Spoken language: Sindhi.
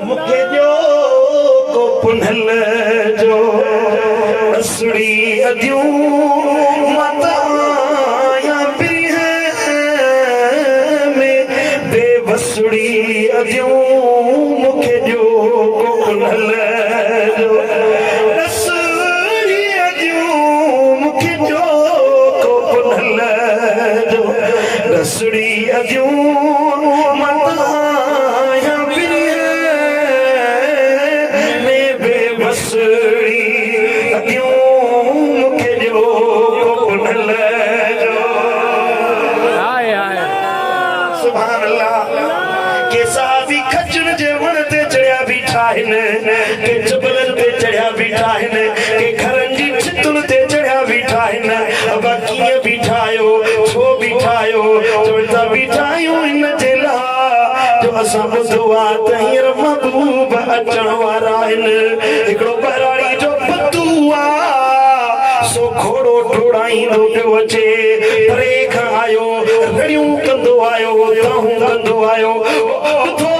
مون کي ڏيو ڪو پنهل جو ڏسڙي اديون مان ته آهيان پرينء ۾ بي وسڙي اديون مون کي ڏيو ڪو پنهل جو ڏسڙي اديون مون کي ڏيو ڪو پنهل جو ڏسڙي اديون مان ته آهيان پرينء ۾ بي وسڙي اديون مون کي ڏيو ڪو پنهل جو. سبحان الله ڪي صحابي کجن جي وڻ تي چڙهيا بيٺا آهن، ڪي جبلن تي چڙهيا بيٺا آهن، ڪي گهرن جي ڇتن تي چڙهيا بيٺا آهن. ابا ڪيئن بيٺا آهيو، ڇو بيٺا آهيو؟ چون ٿا بيٺا آهيون ان جي لاء جو اسان ٻڌو آ ته هينئر محبوب اچڻ وارا آهن. هڪڙو ٻهراڙي جو بدو آ سو گهوڙو ڊوڙائيندو پيو اچي. پري کان آيو، رڙيون ڪندو آيو، دانهون ڪندو آيو. ٻڌو!